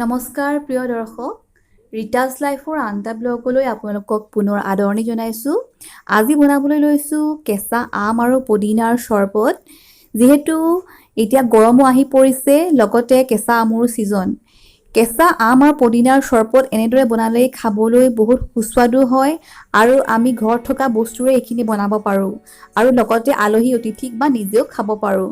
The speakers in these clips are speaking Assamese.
নমস্কাৰ প্ৰিয় দৰ্শক, ৰীতাজ লাইফৰ আন এটা ব্লগলৈ আপোনালোকক পুনৰ আদৰণি জনাইছোঁ। আজি বনাবলৈ লৈছোঁ কেঁচা আম আৰু পদিনাৰ চৰবত। যিহেতু এতিয়া গৰমো আহি পৰিছে, লগতে কেঁচা আমৰো ছিজন। কেঁচা আম আৰু পদিনাৰ চৰবত এনেদৰে বনালে খাবলৈ বহুত সুস্বাদু হয় আৰু আমি ঘৰত থকা বস্তুৰে এইখিনি বনাব পাৰোঁ আৰু লগতে আলহী অতিথিক বা নিজেও খাব পাৰোঁ।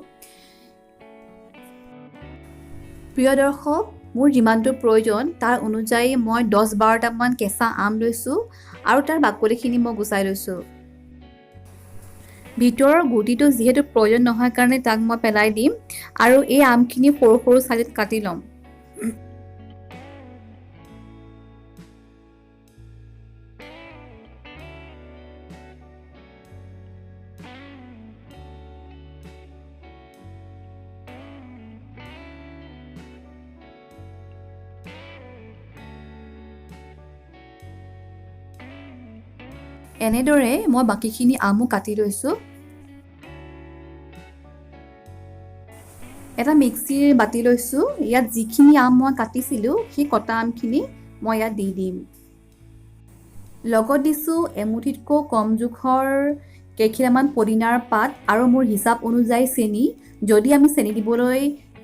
প্ৰিয় দৰ্শক, মোৰ যিমানটো প্ৰয়োজন তাৰ অনুযায়ী মই 10-12টামান কেঁচা আম লৈছোঁ আৰু তাৰ বাকলিখিনি মই গুচাই লৈছোঁ। ভিতৰৰ গুটিটো যিহেতু প্ৰয়োজন নহয় কাৰণে তাক মই পেলাই দিম আৰু এই আমখিনি সৰু সৰু চাইজত কাটি ল'ম। এনেদৰে মই বাকীখিনি আমো কাটি লৈছোঁ। এটা মিক্সিৰ বাতি লৈছোঁ, ইয়াত যিখিনি আম মই কাটিছিলোঁ সেই কটা আমখিনি মই ইয়াত দি দিম। লগত দিছোঁ এমুঠিতকৈ কম জোখৰ কেইখিলামান পদিনাৰ পাত আৰু মোৰ হিচাপ অনুযায়ী চেনি। যদি আমি চেনি দিবলৈ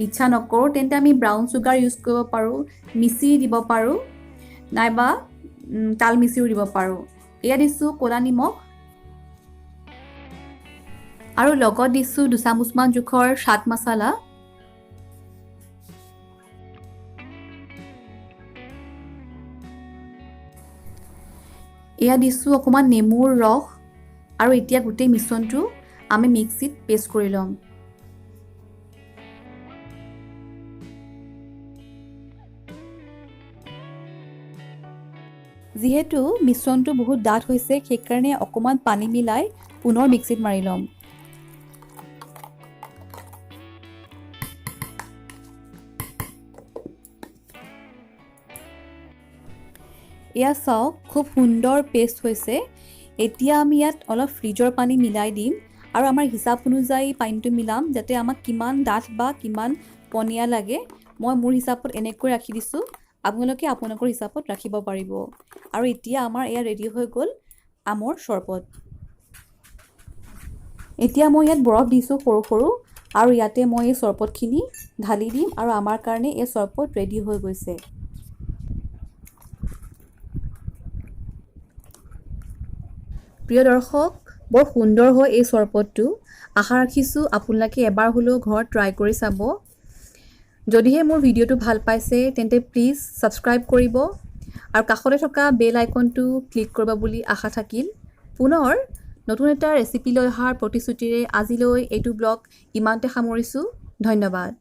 ইচ্ছা নকৰোঁ তেন্তে আমি ব্ৰাউন চুগাৰ ইউজ কৰিব পাৰোঁ, মিচিৰি দিব পাৰোঁ, নাইবা তাল মিচিৰিও দিব পাৰোঁ। এয়া দিছোঁ ক'লা নিমখ আৰু লগত দিছোঁ দুচামুচমান জোখৰ চাট মছলা। এয়া দিছোঁ অকণমান নেমুৰ ৰস আৰু এতিয়া গোটেই মিশ্ৰণটো আমি মিক্সিত পেষ্ট কৰি ল'ম। যিহেতু মিশ্ৰণটো বহুত ডাঠ হৈছে সেইকাৰণে অকণমান পানী মিলাই পুনৰ মিক্সিত মাৰি ল'ম। এয়া চাওক, খুব সুন্দৰ পেষ্ট হৈছে। এতিয়া আমি ইয়াত অলপ ফ্ৰিজৰ পানী মিলাই দিম আৰু আমাৰ হিচাপ অনুযায়ী পানীটো মিলাম, যাতে আমাক কিমান ডাঠ বা কিমান পনীয়া লাগে। মই মোৰ হিচাপত এনেকৈ ৰাখি দিছোঁ, আপোনালোকে আপোনালোকৰ হিচাপত ৰাখিব পাৰিব। আৰু এতিয়া আমাৰ এয়া ৰেডি হৈ গ'ল আমৰ চৰবত। এতিয়া মই ইয়াত বৰফ দিছোঁ সৰু সৰু আৰু ইয়াতে মই এই চৰবতখিনি ঢালি দিম আৰু আমাৰ কাৰণে এই চৰবত ৰেডি হৈ গৈছে। প্ৰিয় দৰ্শক, বৰ সুন্দৰ হয় এই চৰবতটো। আশা ৰাখিছোঁ আপোনালোকে এবাৰ হ'লেও ঘৰত ট্ৰাই কৰি চাব। যদিহে মোৰ ভিডিঅ'টো ভাল পাইছে তেন্তে প্লিজ ছাবস্ক্ৰাইব কৰিব আৰু কাষতে থকা বেল আইকনটো ক্লিক কৰিব বুলি আশা থাকিল। পুনৰ নতুন এটা ৰেচিপি লৈ অহাৰ প্ৰতিশ্ৰুতিৰে আজিলৈ এইটো ব্লগ ইমানতে সামৰিছোঁ। ধন্যবাদ।